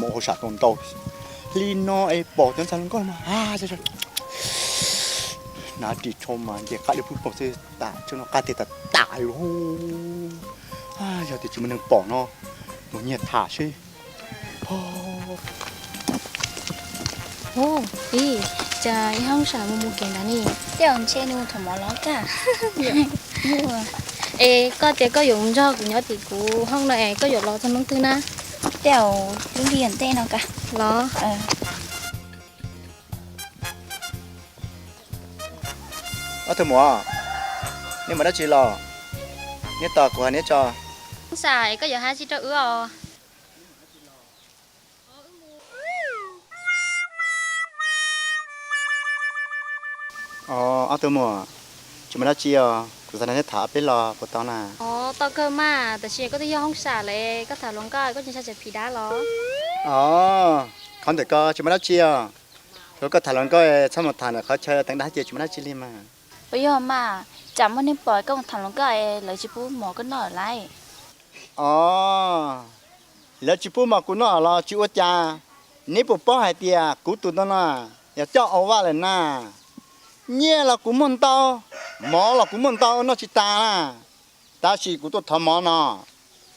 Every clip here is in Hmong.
Mus hauj sam tau ntau hli no es pom cov ntxhais hluas nkauj mas, na ris tsho mas nce qab dej pwb paug xwb, tas tsam no qab tiag tas tas li. Yog tias tsis muaj neeg pom no, mus nyiag tham seb. Ib, cas ib hauj sam mus mus kev ntawd ne? Tej zaum ntshe nws mus tham mov los kaj. Es koj tias koj yuav mus nrog kuv nyob tim kuv hoob no es koj yuav los txog hnub twg na? Tej zaum lub hlis ntej no ka. Los. Ob tug muam, neb mus dab tsi los? Neb tos kuv hais neb tso. Hauj sam, es koj yuav hais tsi rau wb os? Ob tug muam, tsis muaj dab tsi os, kuv xav nrog neb tham peb los puas tau na? Tau kawg mas, tab sis koj twb yog hauj sam lawm, koj tham hluas nkauj koj tsis ntshai tsam phim dab los? Os, qhov ntawm ko tsis muaj dab tsi os. Thaum koj tham hluas nkauj txhob mus tham ntawm qhov chaw teev dab ces tsis muaj dab tsi li mas. Puas yog mas, tsam muaj neeg pom koj mus tham hluas nkauj es lawv tsis pub mov koj noj lawm lauj? Os, lawv tsis pub mov kuv noj los tsis ua cas. Neb puas paub hais tias kuv tus ntawd no yog coj ua vaj lawm na. Nyiaj los kuv muaj ntau, mov los kuv muaj ntau noj tsis tas na. Tab sis kuv tuaj thov mov no,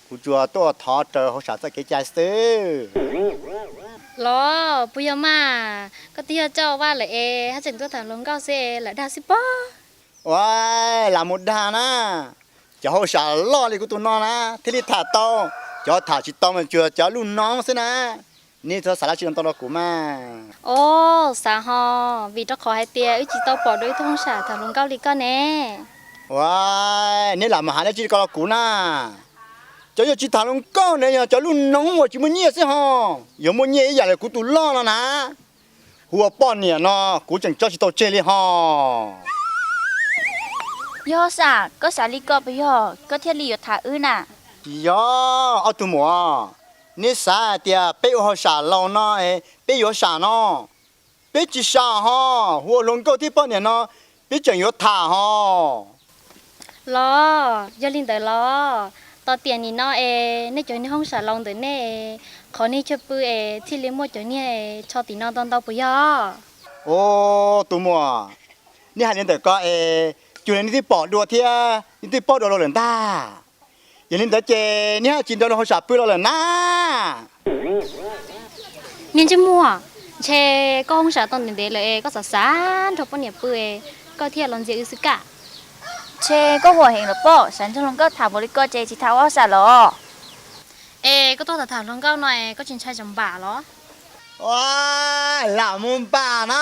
kuv tsuas tuaj thov raws hauj sam txoj kev cai xwb. Los puas yog mas, koj twb yog coj ua vaj lawm es haj tseem tuaj tham hluas nkauj xwb es lawv dag xwb pob. Ua, lam mus dag na. Cov hauj sam loj li kuv tus no na thiaj li tham tau, cov tham tsis tau mas tsuas cov lub noob xwb na. Neb txhob xav dab tsi ntau rau kuv mas. Os, xav ho, vim rau qhov hais tias wb tsis tau pom dua ib tug hauj sam tham hluas nkauj li koj ne. Ua, neb lam mus hais dab tsi ko rau kuv na. Cov yog tsis tham hluas nkauj na yog cov lub noob uas tsis muaj nyiaj xwb ho, yog muaj nyiaj ib yam li kuv tus loj no na. Hu ua poj niam no kuv tseem tso tsis tau tseg li ho. Yog hauj sam, koj xav li ko puas yog koj thiaj li yuav tham wb na? Yog, ob tug muam, neb xav hais tias peb ua hauj sam laus no es peb yuav sam no? Peb tsis sam ho, hu ua hluas nkauj thiab poj niam no peb tseem yuav tham ho. Los, yog li ntawd los, tos tiam nim no es nej cov niag hauj sam laus ntawm nej, qhov niag chaw pw es thiaj li muaj cov niag tsho tim no ntau ntau puas yog? Os, tus muam, nej hais li ntawm ko es cuag li nej twb pom dua thiab nej twb paub dua los lawm ntag. Yog li ntawd ces nej haj tsis nrog luag hauj sam pw los lawm na. Niag ntsej muag, ntshe koj hauj sam tau ntev ntev lawm es koj xav xav nrog poj niam pw es koj thiaj los ntxias wb xwb kaj. Ntshe koj huam heev lawm pob, xav nrog hluas nkauj tham npaum li ko ces tsis tham ua hauj sam los? Es koj tuaj tham tham hluas nkauj no es koj tsis ntshai tsam npam los? Ua, lam mus npam na.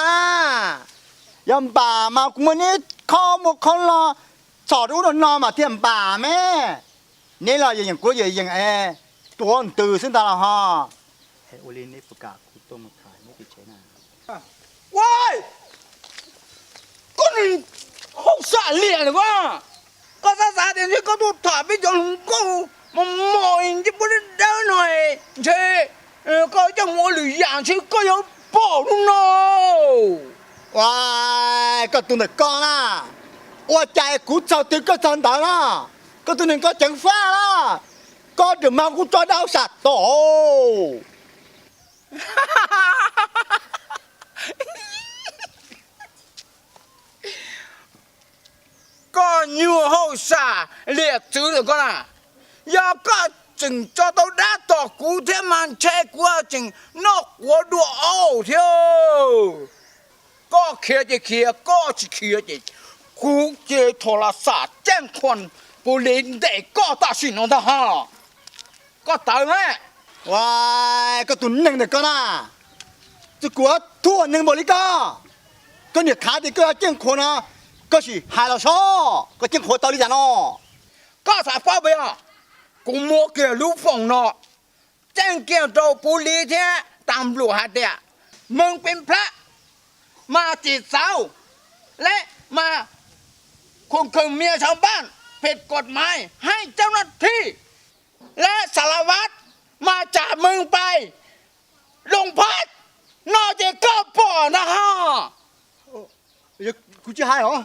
Yog npam mas kuv muaj neb khob muaj khob los txhom rau ub rau no mas thiaj npam me. Neb los yeem kuv yeem yeem es tuav ntws xwb ntag los ho. Es ua li neb puas kam kuv tuaj mus tham neb tim tsev na? Ua, koj niag hauj sam liam lawm koj. Koj xav xav tias ntshe koj tuaj tham peb cov hluas nkauj mos mos ntsej muag dawb dawb no, ntshe koj coj mus ua lwm yam ntshe koj yuav pom hnub no. Ua, koj tus ntawm ko na, ua cas kuv txog twg koj txog ntawd na. Koj tus neeg ko ceev faj na, koj ram mag kuj tso dab hauj sam tom. Koj nyuag hauj sam liam txwv lawm koj na, yog koj tseem tso tau dab tom kuv thiab mas ntshe kuv tseem noj quav dua auj thiab. Koj khiav ces khiav, koj tsis khiav ces kuv cia li thom las xam ceej khuas pus lis ntes koj tam sim no ntag ho. Koj tawv me. Ua, koj tus neeg ntawm koj na, txuj kuv thuam neeg npaum li koj. Koj niam khav tias koj yog ceej khuas no, koj sim hais los saib koj ceej khuas tau li cas no. Koj xav paub puas yog? Kuv muab kiag lub foom no ceeb kiag rau pus lis thiab tas npluam hais tias มึงเป็นพระ mà chỉ giáo และ mà ข่มขืนเมียชาวบ้าน ผิดกฎหมาย ให้เจ้าหน้าที่ และสารวัตร มาจับมึงไปโรงพัก no ces koj pom ntag ho. Kuv tsis hais os.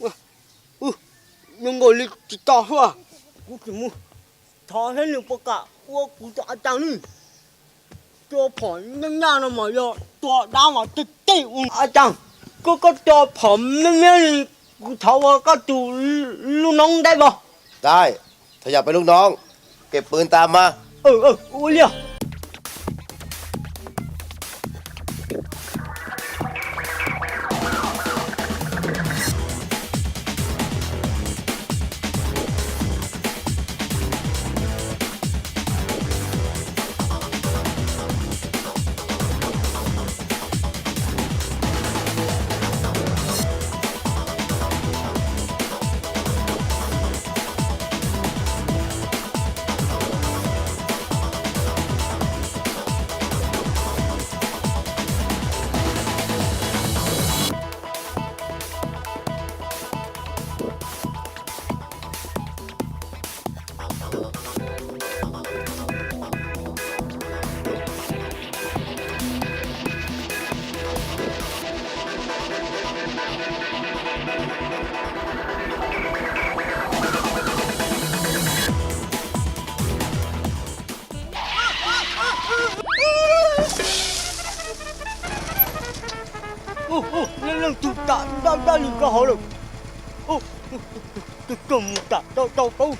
Ua, ua, zoo nkaus li tsis tau hua. Kuv tsis mus thov seb nws puas kam ua kuv tus a cang ne. Tua phom nyaj nyaj no mas yog tua dab mas tej tej ua a cang. Koj, koj tua phom miab miab li, kuv thov ua koj tus lub noob ntaib vog. Dai, thaum yog peb lub noob, kev pw nta mas. Ua li. Leej twg tam dab dab li koj hauv lawm? Koj mus tam tau tau paub.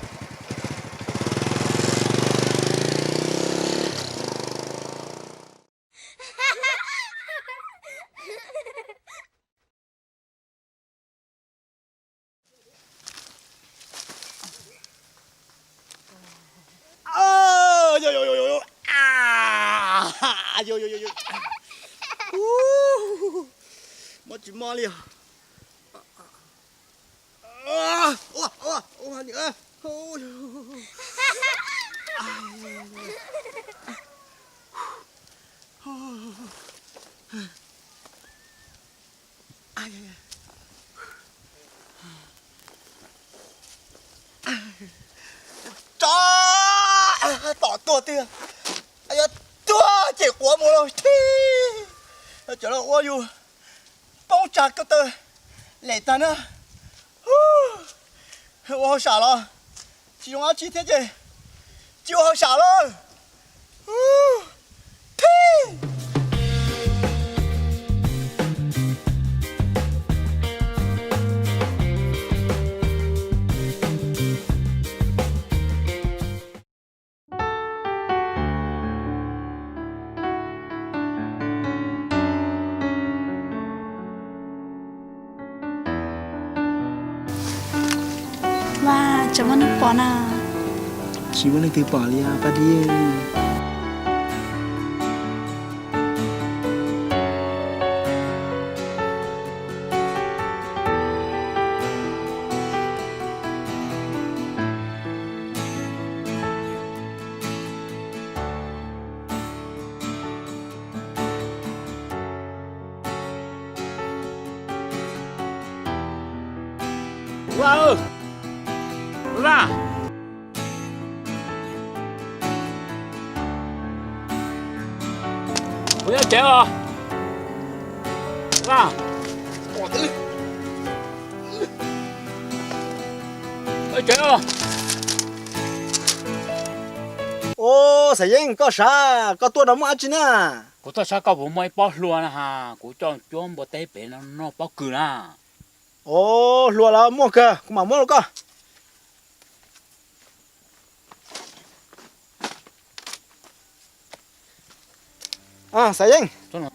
Mob tsis mob li os. Tso, tom tuag tiag. Yog tuag ces quav mus los thib. Cov los ua yus poob tsag ko taw lem tag na. Ua hauj sam los tsis zoo dab tsi thiab ces tsis ua hauj sam lawm. Vaj, tsis muaj neeg pom na. Tsis muaj leej twg pom li os Paj Dib. Vaj, Vaj, kuv nyob tsev os. Vaj, tsev os. Ua, Xaiv Yeeb, koj sav koj tuaj no muaj dab tsi na? Kuv tuaj saib koj puas muaj ib pob hlua na has, kuv coj cuab npua teb pem no noj pob kws na. Ua, hlua los muaj kawg, kuv mam muab rau koj. Xav Yeeb,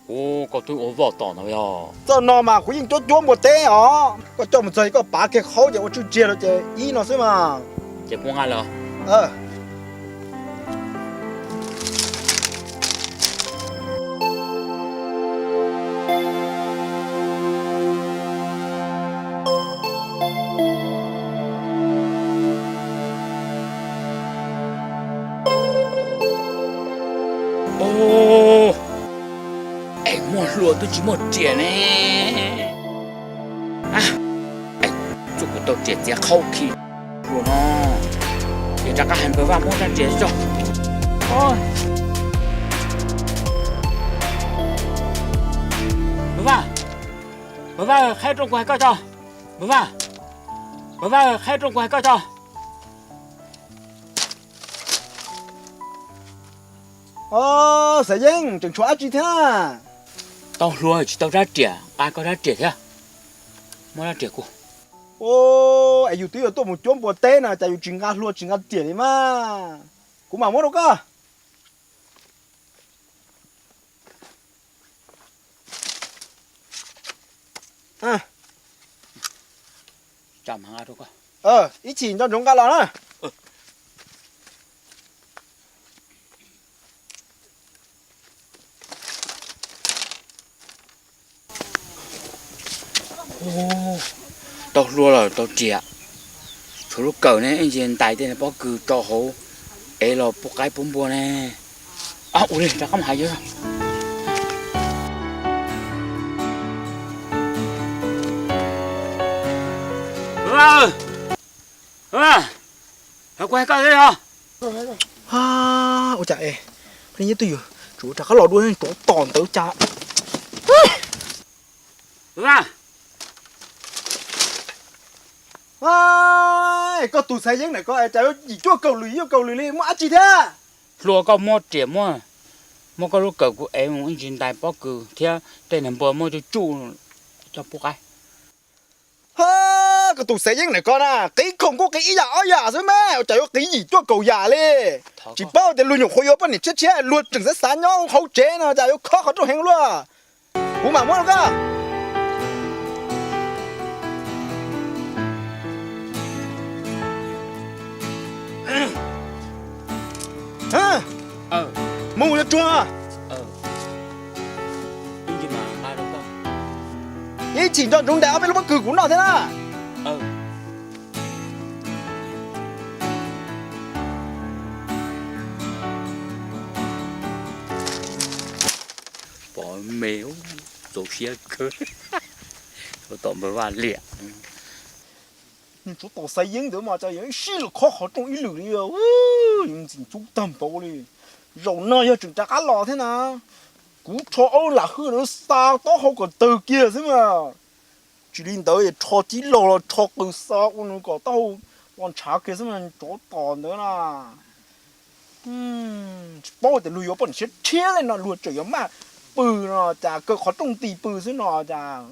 kuv koj twb ua voj tom ntawd yog. Txoj no mas kuv yeej cuab cuab npua teb os, koj coj mus txog koj pav kiag qhaub ces ua tswj tsiag rau ces ib no xwb mas. Ces kuv nqa lawm. Es muaj hlua twb tsis muaj riam ne. Txuj kuv tau riam txiav qhaub khi hlua no, ces rov qab hais Npawg Vaj muab rab riam tso. Npawg Vaj, Npawg Vaj, qheb rooj kuv hais koj tso. Npawg Vaj, Npawg Vaj, qheb rooj kuv hais koj tso. Xav Yeeb, tseem tshuav dab tsi thiab? Tau hlua tsis tau rab riam, nqa koj rab riam thiab. Muab rab riam kuv. Es yus twb yuav tuaj mus cuab npua teb no cas yus tsis nqa hlua tsis nqa riam li mas. Kuv mam muab rau koj. Ib chim nco ntsoov nqa los na. Tau hlua lawm tau riam, tshuav lub kawm ne, ib ntsis ntais tej pob kws rau hauv ev los pub qaib pub npua ne. Ua li rov qab mus hais yawg. Ua cas es, pheej nyob twj ywm, tsum rov qab los dua tsov tom ntawd cas. Koj tus Xaiv Yeeb ntawm ko es cas yuav yim cuaj kaum lwm yuaj kaus lwm li, muaj dab tsi thiab? Hlua koj muab riam muab, muab koj lub kawm kuv ev mus ib ntsis ntais pob kws thiab tej niag npua muab tsuj tsuj coj pub qaib. Koj tus Xaiv Yeeb ntawm ko na, qiv khoom kuj qiv ib yam ob yam xwb mas, cas yuav qiv yim cuaj kaum yam li. Tsis paub tias luag nyuam qhuav yuav poj niam tshiab tshiab, luag tseem xav xav nyob hauv tsev no cas yuav khob qhov rooj heev luaj. Kuv mam muab rau koj. Mus yuav tsuag. Ib chim nco ntsoov ntais ob peb lub pob kws kuv noj thiab na. Pom me, txaus siab kawg. Tsov tom Npawg Vaj liam. Nws tsov tom Xaiv Yeeb ntawd mas cas yuav sib los khob qhov rooj ib lwm li. Ntxim ntxub tag npaum li. Zaum no yog tseem rov qab los thiab na, kuv rho aub lam hwj lawv xa taub hau kom tawg kiag xwb mas. Tsis li ntawd rho tib laug los rho qws xa ua nws kom taub hau los ntshav kiag xwb mas tsov tom ntawd na. Tsis paub tias luag yuav poj niam tshiab tshiab li no luag tseem yuav maj pw no cas kaw qhov rooj nti pw xwb no cas.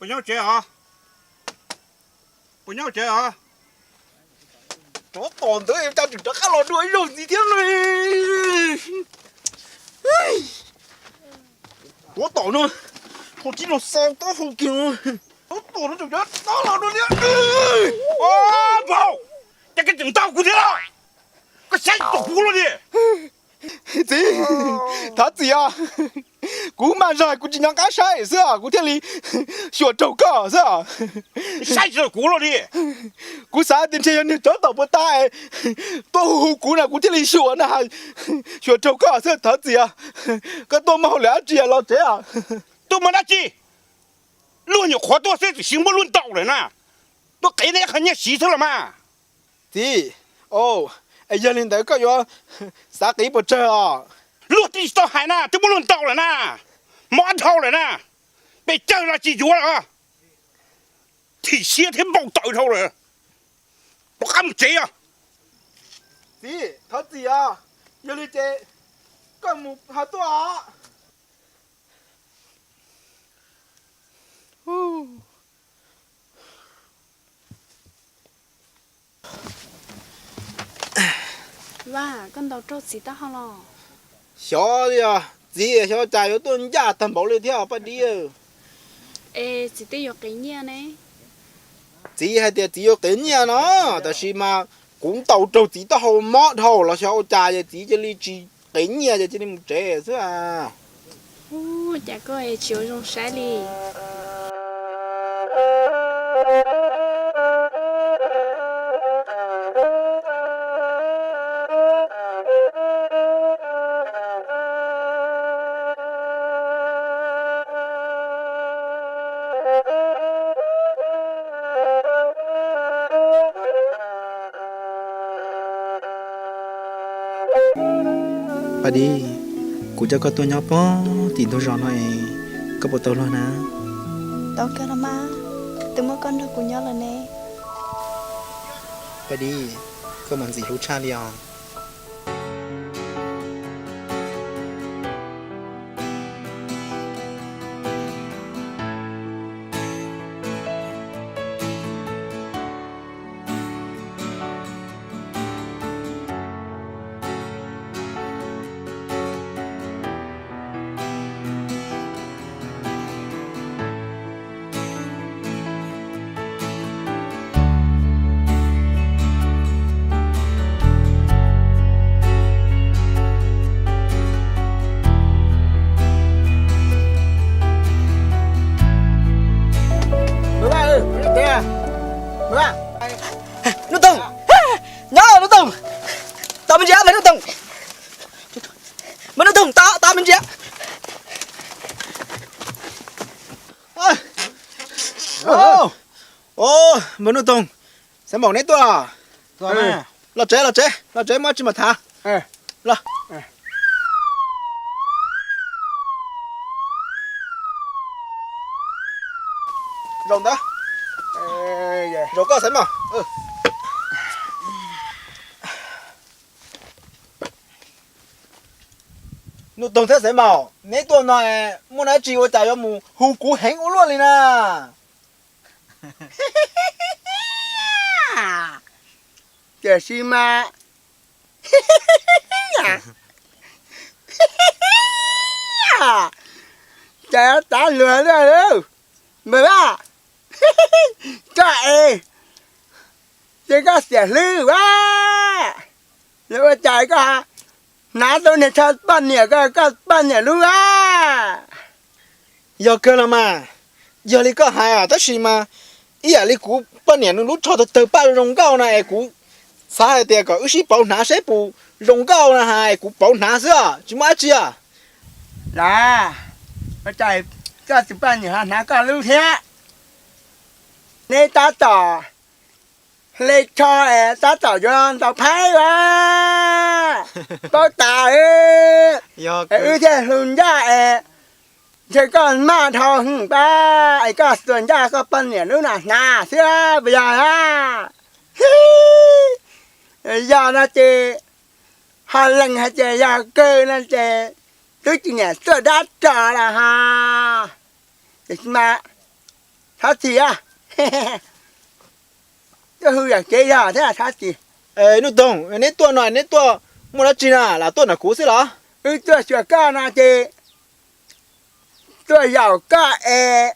Puas nyob tsev os? Puas nyob tsev os? Tsov tom ntawd cas tseem rov qab los dua ib zaug ntxiv thiab li. Tsov tom no, rho tib laug xa taub hau kiag no. Tsov tom no tseem rov qab los dua thiab. Npawg, cas koj tseem ntaus kuv thiab los? Koj saib tau kuv luaj li. Txiv, thov txim os. Kuv maj zog kuv tsis nco qab saib xwb os, kuv thiaj li xyuas raug koj xwb os. Saib tsis tau kuv luaj li. Kuv xav tias ntshe yog niag tsov tom puas tas tuaj hu hu kuv na kuv thiaj li xyuas na, xyuas raug koj xwb, thov txim os. Koj tuaj muaj hauj lwm dab tsi los tsev os? Tuaj muaj dab tsi? Luag nyuam qhuav tuaj xwb txawm sis muab luag ntaus lawm na. Tuaj qiv nej qhov nyiaj siv xwb los mas. Txiv, es yog li ntawd koj yuav xav qiv puas tsawg os? Luag twb tsis tau hais na twb muab luag ntaus lawm na. Mob dhau lawm na. Pes tsawg los tsis yuav lawm. Thim siab thiab npau taws dhau lawm. Rov qab mus tsev os. Txiv, thov txim os. Yog li ces koj mus ho tuaj os. Vaj, koj ntaus raug txiv taub hau los? Xyov li os, txiv xyov cas yuav tuaj ncaj tag npaum li thiab Paj Dib. Es txiv twb yuav qiv nyiaj ne. Txiv hais tias txiv yuav qiv nyiaj no, tab sis mas kuv ntaus raug txiv taub hau mob dhau los xyov ua cas es txiv cia li tsis qiv nyiaj ces cia li mus tsev xwb. Ua cas koj tsis ua zoo saib li? Paj Dib, kuv coj koj tuaj nyob pog tim ntug zos no es koj puas tau luag na? Tau kawg los mas, twb muaj koj nrog kuv nyob lawm ne. Paj Dib, koj mas ntxim hlub tshaj li os. Nuj Toog, nyob Nuj Toog, tos me ntsis, Nuj Toog, Nuj Toog, tos, tos me ntsis. Npawg Nuj Toog, Xaiv Maum neb tuaj. Los tsev, los tsev, los tsev, muaj dab tsi mam tham. Los. Zaum ntawd. Zaum koj Xaiv Maum. Nuj Toog thiab Xaiv Maum, neb tuaj no muaj dab tsi ua cas yuav mus hu kuv heev ua luaj li na? Tiam sis mas cas tav luag luaj, npawg Vaj, koj es, ces koj xiam hlwb Vaj, los ua cas koj hnav tau niag tsho poj niam ko, koj poj niam lub Vaj? Yog kawg los mas, yog li koj hais tab sis mas ib yam li kuv poj niam nws lub tsho tawg tawg paj zoo nkauj na es kuv xav hais tias kom wb sib pauv hnav seb puas zoo nkauj na has es kuv pauv hnav xwb os, tsis muaj dab tsi os. Las, ua cas koj tus poj niam ho hnav koj lub thiab? Neb tab tom hle tsho es tab tom yuav ntaus phaib as, paub tas, wb thiaj hlub ncaj es ntshe koj maj dhau hwv pab es koj xuas ncaj koj poj niam lub no hnav xwb puas yog? Yog no ces ho lees hais tias yog kawg no ces twb tsis niam tuaj dab tsi los ho. Tiam sis mas txhob txhim, tuaj hu yam kev yog thiab txhob txhim. Nuj Toog, neb tuaj no neb tuaj muaj dab tsi na, lam tuaj nrog kuv xwb los? Wb tuaj xyuas koj no ces tuaj yaum koj es,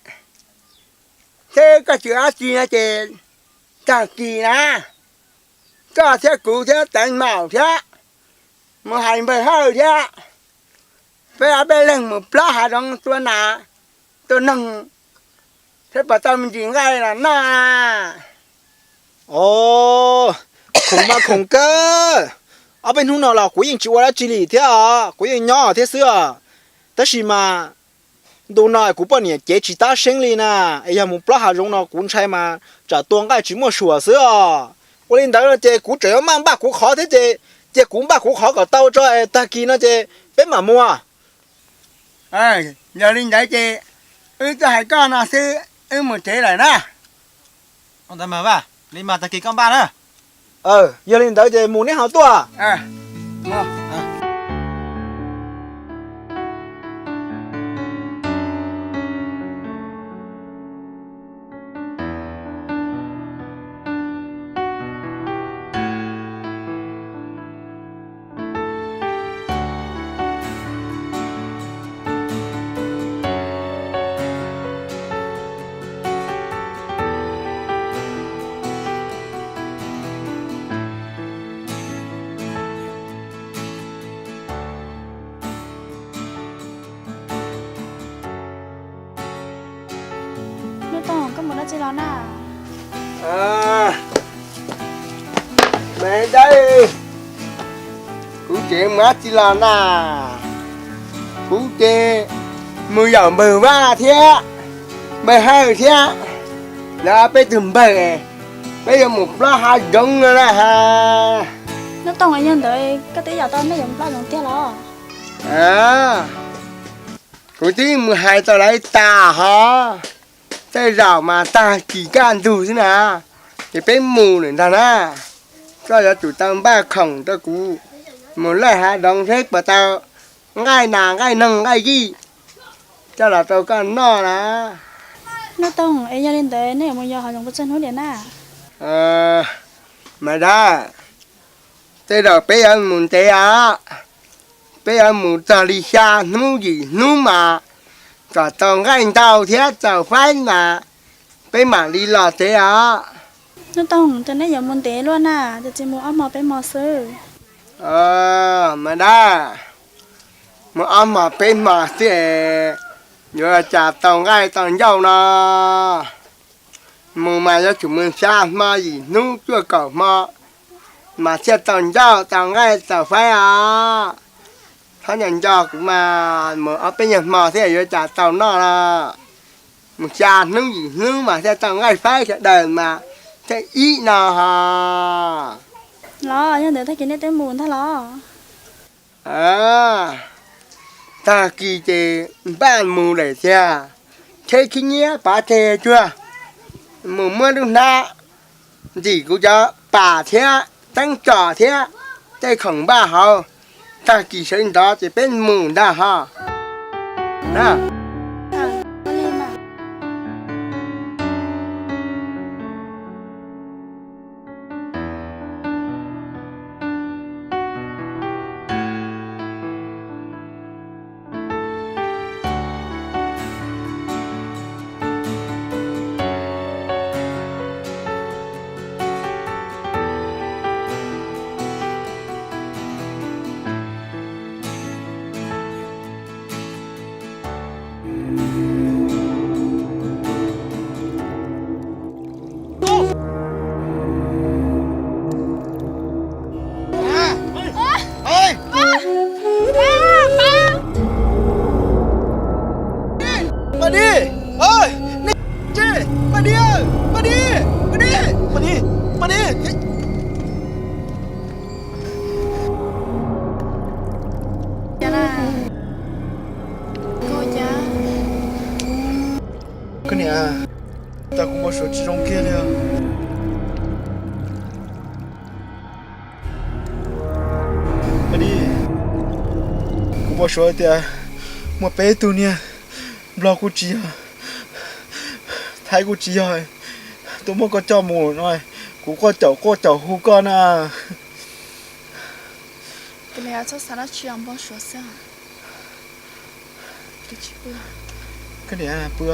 thiab koj tsis dab tsi no ces tag kis na koj thiab kuv thiab Xaiv Maum thiab mus hais npawg Hawj thiab peb ob peb leeg mus plob hav zoov tua nas tua noog thiab puas tau me ntsis nqaij los noj. Os, khoom mas khoom kawg. Ob peb hnub no los kuv yeej tsis ua dab tsi li thiab os, kuv yeej nyob thiab xwb os. Tab sis mas ntu no kuv poj niam cev tsis tab seeb li na, es yog mus plob hav zoov no kuv ntshai mas tsam tua nqaij tsis muaj suam xwb os. Ua li ntawd no ces kuv tseem yuav maj npaj kuv qhov thiab ces cia kuv npaj kuv qhov kom tau tso es tag kis no ces peb mam mus. Yog li ntawd ces wb tuaj hais koj no xwb, wb mus tsev lawm na. Ua ntawd mas Vaj, li mas tag kis koj npaj na. Yog li ntawd ces mus neb ho tuaj. Koj mus dab tsi los na? Mas dab, kuv tseem mus dab tsi los na? Kuv ces mus yaum npawg Vaj thiab npawg Hawj thiab, lawv peb tug npawg, peb yuav mus plob hav zoov no na ha. Hnub Tooj, yog ntawd koj twb yaum tau nej yuav mus plob zoov tiag los? Kuv twb mus hais tau lawv tas hos, tej zaum mas tag kis kaj ntug xwb na, ces peb mus lawm ntag na. Koj yuav tsum tau npaj khoom rau kuv mus lawj hav zoov seb puas tau nqaij nas nqaij noog nqaij yij coj los rau koj noj na. Hnub Tooj, es yog li ntawd nej yuav mus yos hav zoov puas txog hnub tiag na? Mas dab, tej zaum peb yuav mus ntev os, peb yuav mus txog li xya hnub yim hnub mas kom tau nqaij ntau thiab txaus faib mas peb mam li los tsev os. Hnub Tooj, cas nej yuav mus ntev luaj na, cas tsis mus ob hmo peb hmo xwb? Mas dab, mus ob hmo peb hmo xwb es yuav cas tau nqaij tau ncauj no. Mus mas yuav tsum mus xya hmo yim hnub cuaj kaum hmo mas thiaj tau ncauj tau nqaij txaus faib os. Txhob nco nco kuv mas, mus ob peb nyuag hmo thiab yuav cas tau noj no. Mus xya hnub yim hnub mas thiaj tau nqaij faib sawv daws mas thiaj ib no ho. Los yog ntawd tag kis nej twb mus ntag los? Tag kis ces npaj mus lawm tiag, cheb khib nyiab pov tseg tsuag, mus muab lub hnab ntxim kuv cov pas thiab teeb tsom thiab tej khoom npaj hauv. Tag kis sawv ntxov ces peb mus ntag ho. Koj niam, cas kuv npau suav tsis zoo kiag li os. Kuv npau suav tias muaj peb tug niag Nplog kuj tsis yog, Thaib kuj tsis yog, tuaj muab koj coj mus no, kuv quaj caum quaj caum hu koj na. Koj niam, pw.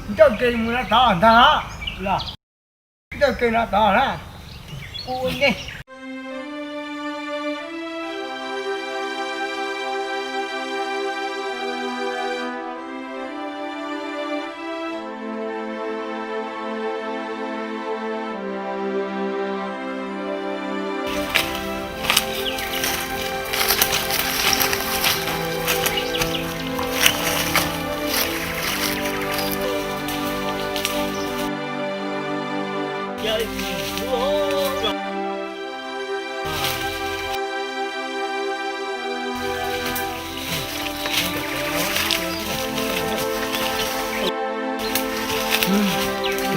Ncauj ke mus no tod ntag los? Ncauj ke no tod na. Ua ne.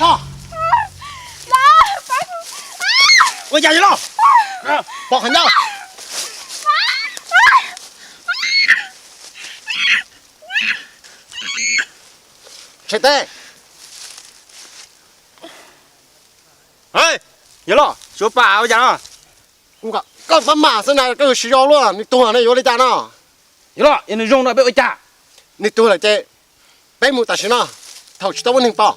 Los. Ua cas yog los? Pom qhov ncauj. Tshem teb. Yog los, suav pam ua cas no? Kuv kom Koj xav mam xwb na, koj yuav siv zog luaj, nws tuag ne yuav ua li cas no? Yog los yog nws zoo no peb ua cas? Nws tuag lawm ces peb mus tam sim no, thaum tsis tau muaj neeg pom,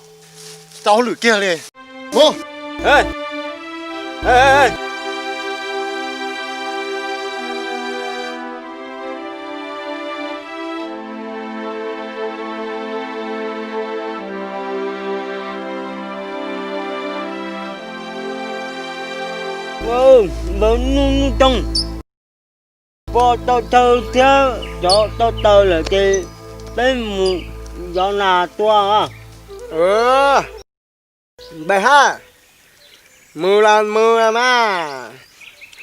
tsis tau hauj lwm kiag li. Mus. Npawg Nuj Toog, poj tau thawj thiab cov tau taws lawm ces peb mus zov nas tua. Npawg Haj, mus los mus los mas,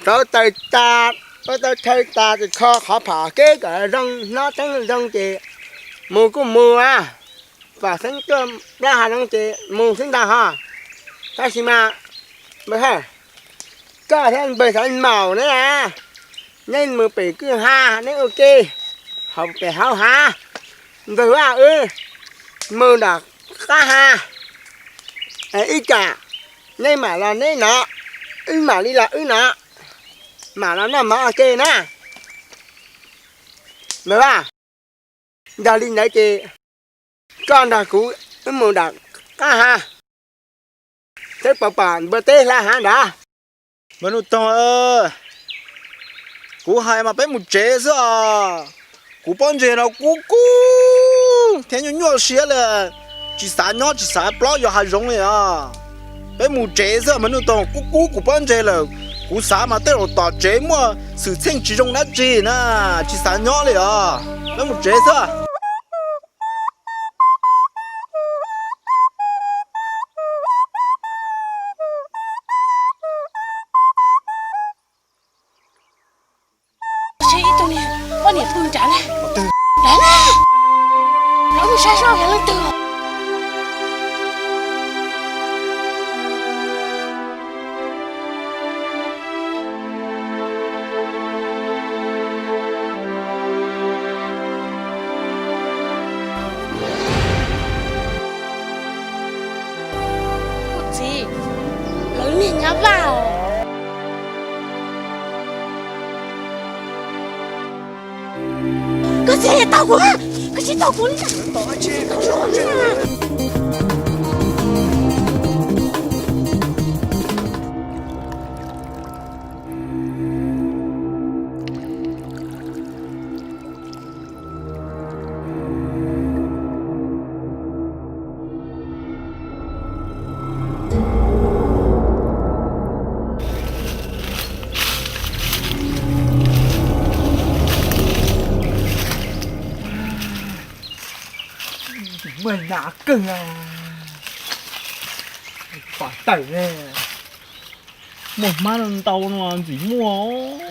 rauv taws tas, poj tau thawj tas ces kho qhov phom kev kom zoo, hnob teeb zoo ces mus kuj mus a, pom xeeb tuaj plaub hav zoov ces mus xwb ntag ho. Tab sis mas npawg Haj, koj thiab npawg Xaiv Maum neb, neb mus pem kwj ha, neb ua ke hauv pem hauv hav, npawg Vaj wb mus nram qab ha. Ib tsam neb mam los neb no, wb mam li los wb no, mam los noj mov ua ke na. Npawg Vaj, yog li ntawd ces koj nrog kuv wb mus nram qab ha, seb puas pom npua teb hla hav nrad. Npawg Nuj Toog, kuv hais mas peb mus tsev xwb os. Kuv pob ntseg no kub kub thiab nyuaj nyuaj siab li, tsis xav nyob tsis xav plob yos hav zoov li os. Peb mus tsev xwb, Npawg Nuj Toog, kub kub kuv pob ntseg lawm. Kuv xav mas tej zaum tom tsev muaj xwm txheej tsis zoo dab tsi na, tsis xav nyob li os. Peb mus tsev xwb. Seb ib tug niag poj niam pw nrad na. Nrad na. Lawv mus saib seb yog leej twg. Kuv txiv, lawv niag nyab vaj os. Koj txiv, tau kuv, koj txiv tau kuv. Muaj nas kawg, pom tawm ne. Muaj hmab ntau no ntxim muaj.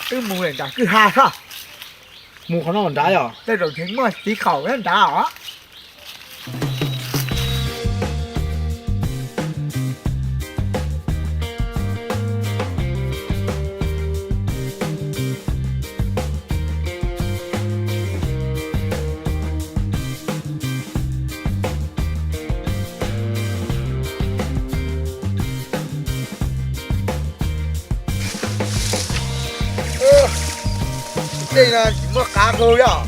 Wb mus nram kwj ha xwb. Mus qhov no nrad yog tej zaum ntshe muaj tiv qaum nrad os. Tej no tsis muaj qav nkaus yog.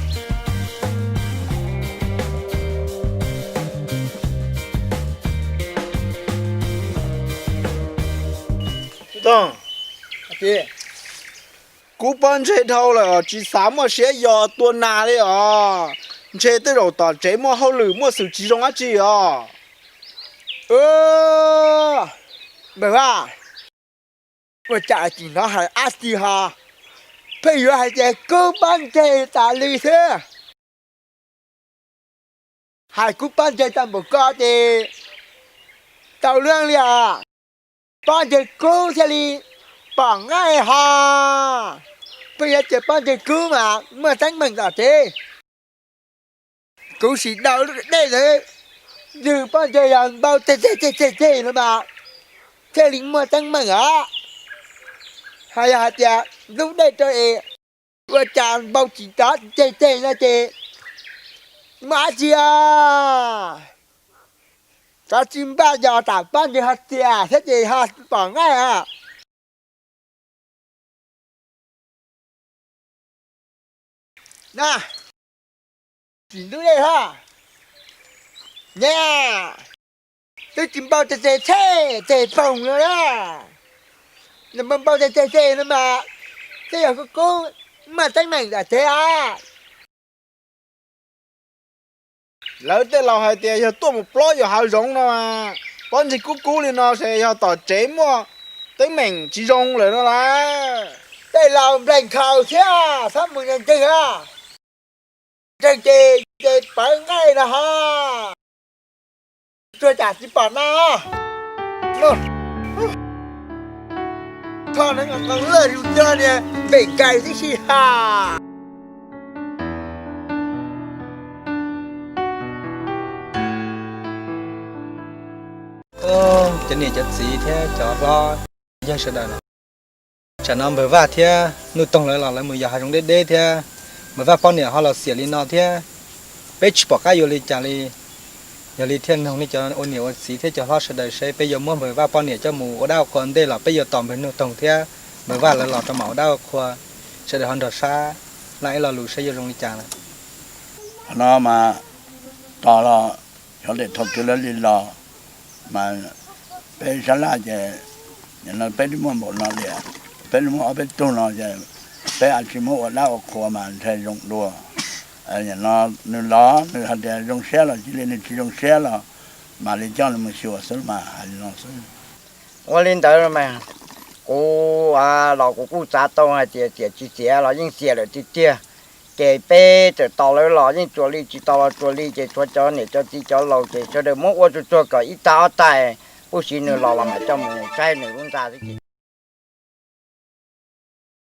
Kuv pob ntseg dhau lawm, tsis xav muaj siab yos tua nas li os. Ntshe tej zaum tom tsev muaj hauj lwm muaj xwm tsis zoo dab tsi os. Npawg Vaj, ua cas tsis hnov hais dab tsi ho pheej yuav hais tias kub pob ntseg tas li xwb. Hais kub pob ntseg tau npaum ko ces tau lub li os. Pob ntseg kub thiaj li pom nqaij ho. Pheej yuav tias pob ntseg kub mas muaj teeb meem tom tsev. Kuv sim daus lub dej ntawd, ywg pob ntseg yog npau tseg tseg tseg tseg no mas thiaj li muaj teeb meem os. Ho yog hais tias lub dej rau es ua cas npau tsis rov tseg tseg no ces muaj dab tsi os. Kov tsis npaj yos tam pob ntseg ho txias thiab ces ho pom nqaij os. Na, tsis ntub dej hab. Nyab, twb tsis npau tes tes tsheb tes poog no na. Nws npau npau tes tes tes no mas, twb yog kub kub, maj teeb meem zam tsev a. Lawv tej laus hais tias yog tuaj mus plob yus hav zoov no mas, pob ntseg kub kub li no ces yog tom tsev muaj teeb meem tsis zoo lawm no las. Tej laus nplees khaus thiab txhob mus ntseeg a. Ntseeg ces ces pawv nqaij no ho. Tsuag tsam tsis pom no. Tho no qhov lawj zus cog niag npem kais tib si ha. Cov niam cov txiv thiab cov hlob, yawg sawv daws, tsam no Npawg Vaj thiab Nuj Toog lawv los lawv mus yos hav zoov deb deb thiab, Npawg Vaj poj niam ho los xiam li no thiab, peb tsis pom qab yuav li cas li. Yog li thiaj noog nej cov ua niam ua txiv thiab cov hlob sawv daws seb peb yuav muab Npawg Vaj poj niam coj mus ua dab ua qhua ntej los peb yuav tos Npawg Nuj Toog thiab Npawg Vaj lawv los rau mam ua dab ua qhua, sawv daws ho nrog sab laj ib lo lus seb yuav zoo li cas lawm. Qhov no mas tos los xyov tes thaum twg lawv li los, mas peb sab laj ces nim no peb twb muaj npaum no li, peb twb muaj ob peb tug no ces peb tsis muab ua dab ua qhua mas ntshai zoo dua. Nim no nws los nws hais tias zoo siab los cia li, nws tsis zoo siab los mam li coj nws mus xyuas xwb mas hais li no xwb. Ua li ntawd mas kuv los kuv kuj xav tau hais tias txiam tsis txiam los yeej txiam lawm tiag tiag. Ces peb txawm tos lawv los yeej tsuas li, tsis tos los tsuas li, ces tshuav cov niam cov txiv cov laus ces sawv daws muab ua tsuag tsuag kom ib tag ob tag, kuj siv nws los los mam coj mus saib nws lub ntxa xwb ces.